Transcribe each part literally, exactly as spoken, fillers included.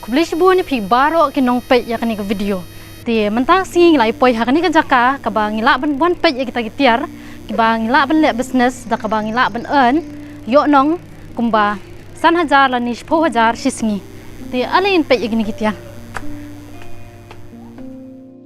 Khublei shibun ïa phi baroh ki nongpeit ïa kane ka video. Te mynta ka sngi ngi la ïa poi ha kane ka jaka kaba ngi lah ban wan peit ïa kita ki tiar kiba ngi lah ban leh business da kaba ngi lah ban earn ïoh nong kumba san hajar lane shiphew hajar shi sngi. Te ale ngin peit ïa kine ki tiar.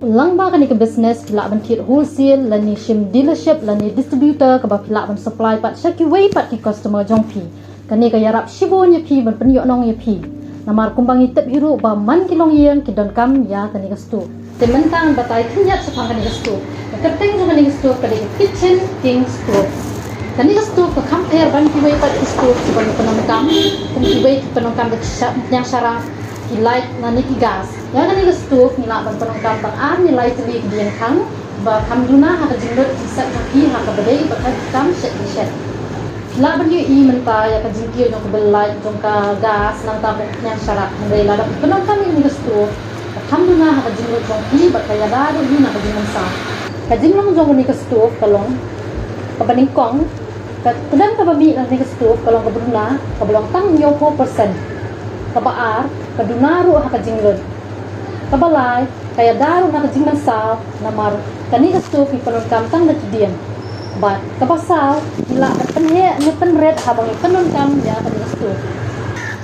Lyngba kane ka business phi lah ban thied wholesale lane shim dealership lane distributor kaba phi lah ban supply pat sha kiwei pat ki customer jong phi. Kane ka ïarap shibun ïa phi ban pynïoh nong ïa phi. Namar kumba ngi tip hi ruh ba man ki longïing ki donkam ïa kane ka stove. Te mynta ngan batai khyndiat shaphang kane ka stove. Ka kyrteng jong kane ka stove ka dei ka Kitchen King Stove. Kane ka stove ka kham pher ban kiwei pat ki stove kiba ngi pyndonkam. Kum kiwei ki pyndonkam da ki sha-, ki pynïang shara, ki light lane ki gas. Ïa kane ka stove ngi lah ban pyndonkam tang ar ne lai tylli ki dieng khang ba kham duna ha ka jinglut jingset jong phi ha kaba dei ba kham shet jingset. Phi lah ban ïohi mynta ïa ka jingkiew jong ka bill light jong ka gas nangta ka pynïang shara, hynrei lada phi pyndonkam ïa kane ka stove ka kham duna ha ka jinglut jong phi bad ka ïada ruh hi na ka jingmynsaw. Ka jinglong jong kane ka stove ka long kaba nyngkong, ka kdem kaba mih na kane ka stove ka long kaba duna, kaba long tang hynñiewphew percent. Kaba ar, ka duna ruh ha ka jinglut. Kaba lai, ka ïada ruh na ka jingmynsaw, namar kane ka stove ngi pyndonkam tang da ki dieng. Bad kaba saw, ngi lah ban pynheh ne pynret haba ngi pyndonkam ïa kane ka stove.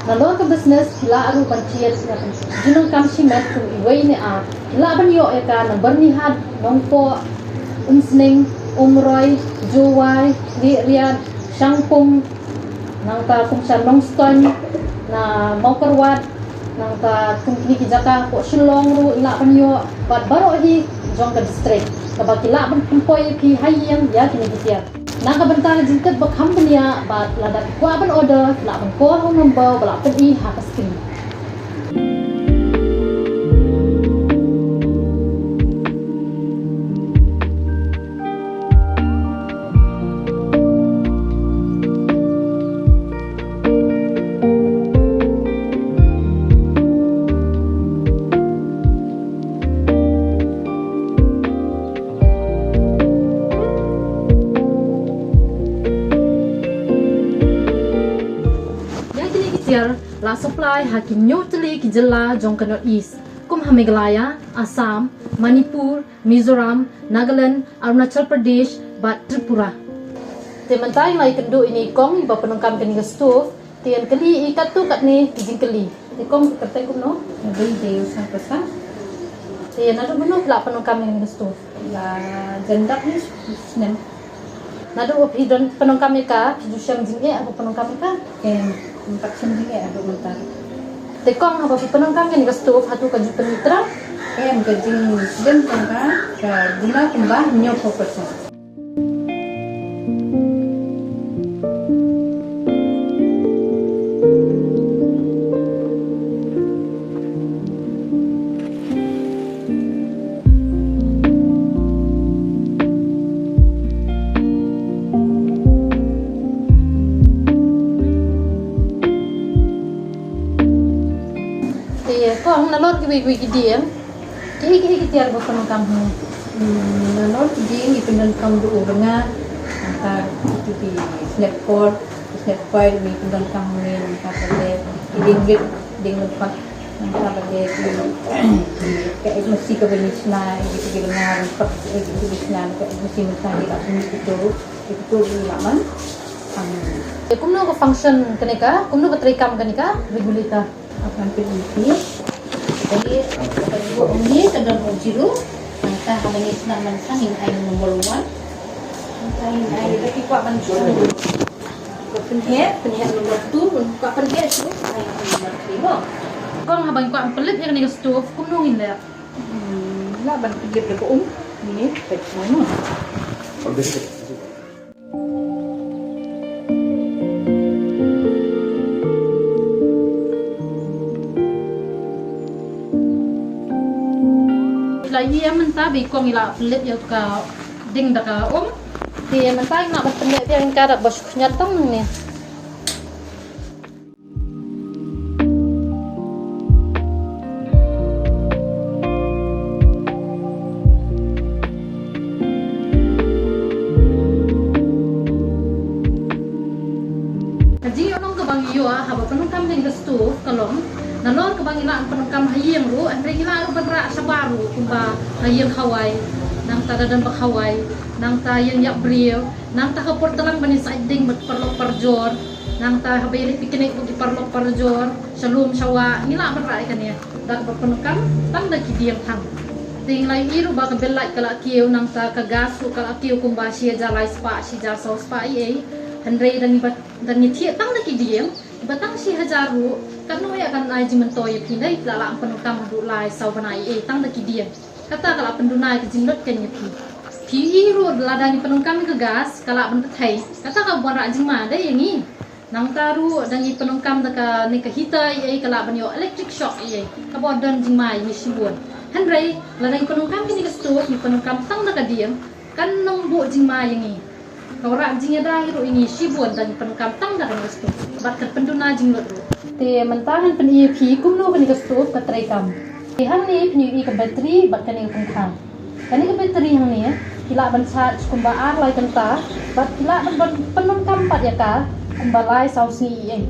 Nalor ka business ngi lah ruh ban thied ïa ka jingdonkam shimet kum iwei ne ar. Ngi lah ban ïoh ïa ka na Byrnihat, Nongpoh, Umsning, Umroi, Jowai, Riat, Shangpung, nangta kum sha Nongstoiñ, na Mawkyrwat, nangta kum kine ki jaka hapoh Shillong ruh ngi lah ban ïoh bad baroh hi jong ka district kaba ki lah ban pynpoi ïa phi ha ïing ïa kine ki tiar. Na ka bynta ka jingtip ba kham bniah bad lada phi kwah ban order phi lah ban call ha u number ba la pyni ha ka screen. Ïa kine ki tiar la supply ha ki hynñiew tylli ki jylla jong ka North East, kum ha Meghalaya, Assam, Manipur, Mizoram, Nagaland, Arunachal Pradesh bad Tripura. Te mynta ngi la ïakynduh ïa i kong iba pyndonkam kane ka stove, te ngan kylli i katto katne ki jingkylli. Te kong, ka kyrteng kumno? Nga dei Jaiosang Prasad. Te naduh mynno phi la pyndonkam ïa kane ka stove? La jan dap hi snem. Naduh ba phi don pyndonkam ïa ka, phi ju shem jingeh haba pyndonkam ïa ka? Em, ym pat shem jingeh haduh mynta. Te kong, haba phi pyndonkam ïa kane ka stove, hato ka ju pynmih trai? Em, ka jingslem jong ka ka duna kumba hynñiewphew percent. Te kong, nalor kiwei kiwei ki dieng, kiei kiei ki tiar ba pyndonkam hangne? Hmm, nalor ki dieng ngi pyndonkam da u rnga, nangta kito ki snep kor, ki snep kor ngi pyndonkam hangne, nangta kata ki dieng rit, dieng lympat, nangta kata ki, ki, ka eit masi kaba ngi shna ïa kito ki rnga lympat, ïa kito ki shna ka eit masi mynta ngi la pynmih kito ruh, kito ruh ngi la man. Te kumno ka function kane ka, kumno ka treikam kane ka regulator? Ka ban pynmih phi. Kane ka ban buh ong ne ka don ong zero. Nangta haba ngi shna mynta ngin ai number one. Nangta ngin ai, lada phi kwah ban shna ba pynheh, pynheh number two, kwah pynheh shuh, ai number three mo. Kong, haba ngi kwah pynlip ïa kane ka stove kumno ngin leh? Hmm, lah ban pynlip da ka um. Ni peit mo. La ïa mynta ba i kong i la pynlip ïa ka ding da ka um. Te mynta i la ban pynlip ïa ka da ba shu khñiat tang nangne. Ka jingïohnong kaba ngi ïoh haba pyndonkam ïa ka stove ka long, nalor kaba ngi Lah pyndonkam ha ïing ruh, hynrei ngi lah ruh ban rah shabar ruh kumba ha ïing khawai, nangta da don ba khawai, nangta ïing ïap briew, nangta ha por tlang ban ïasaid ding bad paralok parajor, nangta haba ïaleh picnic bad ki paralok parajor sha lum sha wah, ngi lah ban rah ïa kane da kaba pyndonkam tang da ki dieng tang. Te ngi la ïohi ruh ba ka bill light ka la kiew, nangta ka gas ruh ka la kiew kumba shi hajar lai spah, shi hajar saw spah ei ei. Hynrei da ngi ba, da ngi thied tang da ki dieng ba tang shi hajar ruh, katno ïa kan ai jingmyntoi ïa phi, dei phi la lah pyndonkam haduh lai saw bnai ei ei tang da ki dieng. Kata ka la pynduna ïa ka jinglut kane ïa phi. Phi ïohi ruh lada ngi pyndonkam ïa ka gas ka lah ban pyrthei. Kata ka wanrah jingma dei ïa ngi. Nangta ruh da ngi pyndonkam da kane ka heater ei ei ka lah ban ïoh electric shock ei ei, kaba don jingma ïa ngi shibun. Hynrei lada ngi pyndonkam kane ka stove, ngi pyndonkam tang da ka dieng, kan ym buh jingma ïa ngi. Ka wanrah jingïada hi ruh ïa ngi shibun da ngi pyndonkam tang da kane ka stove bad kan pynduna jinglut ruh. Te mynta ngan pyni ïa phi kumno kane ka stove ka treikam. Te hangne phin ïohi ka battery bad kane ka pangkha. Kane ka battery hangne phi lah ban charge kumba ar lai kynta bad phi lah ban, ban pyndonkam pat ïa ka kumba lai saw sngi ei ei.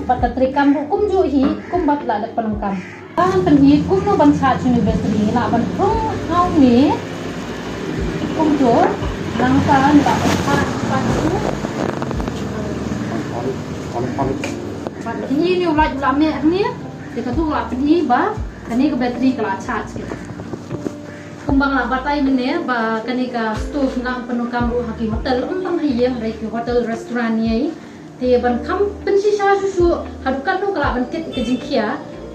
Bad ka treikam ruh kumjuh hi kumba phi lah da pyndonkam. Ngan pyni kumno ban charge ïa une u battery. Ngi lah ban rung hangne kumjuh, nangta ngi lah ban charge pat shuh. Bad phin ïohi une u light u la meh hangne. Te katto la pyni ba kane ka battery ka la charge. Kumba nga la batai mynne ba kane ka stove ngi lah pyndonkam ruh ha ki hotel, ym tang ha ïing, hynrei ki hotel, restaurant ei ei. Te ban kham pynshisha shuh shuh haduh katno ka lah ban kit ka jingkhia.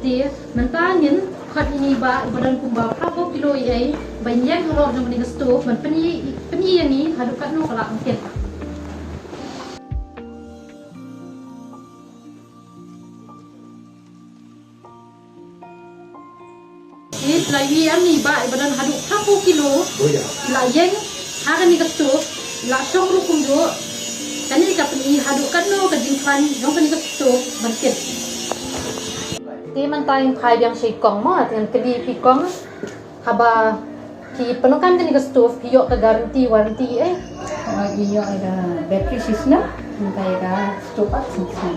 Te mynta ngin khot ïa ine i bah ba don kumba phra phew kilo ei ei, ban ïeng halor jong kane ka stove ban pyni, pyni ïa ngi haduh katno ka lah ban kit. Te phi la ïohi ïa ine i bah ba don haduh phra phew kilo. Oh, ïa. Phi la ïeng ha kane ka stove, phi la shong ruh kumjuh. Kane ka pyni haduh katno ka jingkhlaiñ jong kane ka stove ban kit. Te mynta ngin phai biang sha i kong mo, te ngan kylli ïa phi kong. Haba phi pyndonkam kane ka stove phi ïoh ka guarantee, warranty ei? Ah, ngi ïoh ka battery shisnem, mynta ïa ka stove pat shisnem.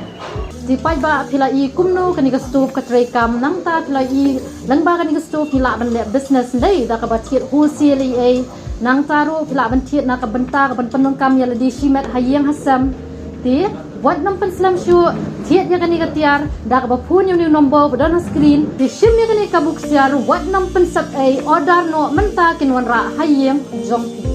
Te paidbah, phi la ïohi kumno kane ka stove ka treikam, nangta phi la ïohi lyngba kane ka stove ngi lah ban leh business, dei da kaba thied wholesale ei ei. Nangta ruh phi lah ban thied na ka bynta kaban pyndonkam ïa lade shimet ha ïing ha sem. Te wat nym pynslem shuh, thied ïa kane ka tiar da kaba phone ïa une u number ba don ha screen. Te shim ïa kane ka bok ksiar, wat nym pynsep ei, order noh mynta, kin wanrah ha ïing jong phi.